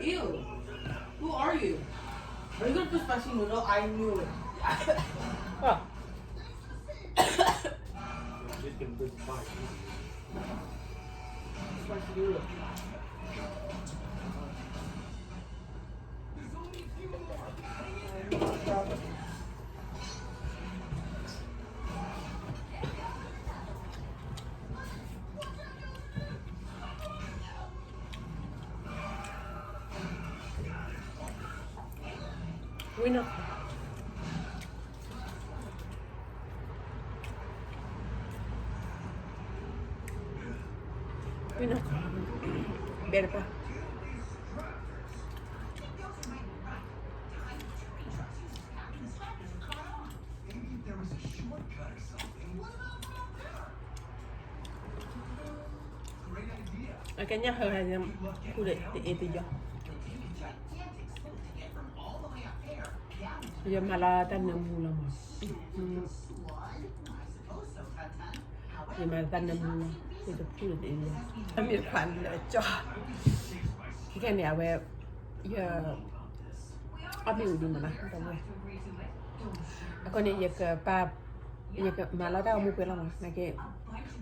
Ew. Who are you? Are you gonna put spicy noodle? I knew it. Oh. Just gonna put spice. Spicy noodle. Wíနီၤ, ဝံနီၤ, ဘဲတပၤ. Okay, ညၣ်ဟဲဟဲ ပူဒီးတအ့တယီၤ. ယမၤလီၤတၢ်နၢမူလီၤမး. ယမၤတၢ်နၢမူလီၤ, ယတပူဒီးတအ့လီၤ. အမ့ၢ်တဖၣ်လၢကၠီ, ခဲခဲန့ၣ် အဝဲ, ယ အီၣ်မ့ၢ်ဝံၤဒံးမးနီၤ, တဝဲ. အဃိန့ၣ် ယကပာ်, ယကမၤလီၤတၢ်ဂီၤမူပှဲၤလီၤမး, နာ်က့,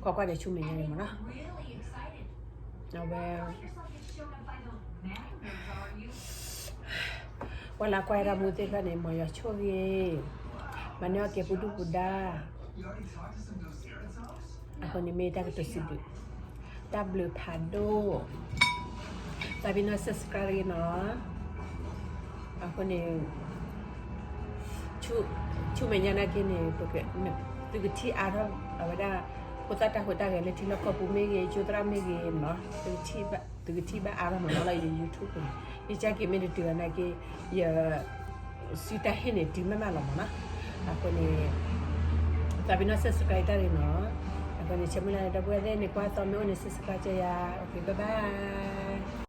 ကွၢ်ကွၢ်ဒီးဆူမဲာ်ညါန့ၣ်မးနီၤ. အဝဲ, ပှၤလၢကွၢ်တၢ်မူသ့ၣ်တဖၣ်န့ၣ် မ်ယွၤဆိၣ်ဂ့ၤ, မၤန့ၢ်အီၣ်ကဲပူၤဒုၣ်ပူၤဒါ. အဃိန့ၣ် မ့ၢ်တၢ်ကတိၤစံးဘျုး, တၢ်ဘျုးဖးဒိၣ်, သးပ့ၤနီၣ် subscribe တဂ့ၤနီၤ. အဃိန့ၣ်, ဆူမဲာ်ညါနာ်က့န့ၣ်, သုကထံၣ်အါထီၣ်အဝဲဒၣ်, ဖိသၣ်တၢ်ဟူးတၢ်ဂဲၤလၢထံလီၢ်ကီၢ်ပူၤမ့ၢ်ဂ့ၤ, ကၠိသရၣ်မ့ၢ်ဂ့ၤနီၤ, သုကထံၣ်ဘၣ်အါထီၣ်မးနီၤ လၢယ YouTube ပူၤန့ၣ်. ယကၢ်က့ၤမ့ၢ်တတုၤအီၤနာ်က့, ယ စုတၢ်ဟ့ၣ်န့ၣ် တုၤမးမးလီၤမးနီၤ. အဃိန့ၣ်, သးပ့ၤနီၣ် subscribe တၢ်န့ၣ်နီၤ. အဃိန့ၣ် ဆၢမုၢ်လၢ်န့ၣ် ဒီပုၢ်ဝဲၢ်သ့ၣ်န့ၣ် ကွၢ်သီမ့ၢ်အိၣ်န့ၣ် subscribe ကၢယၤ. Okay, bye bye.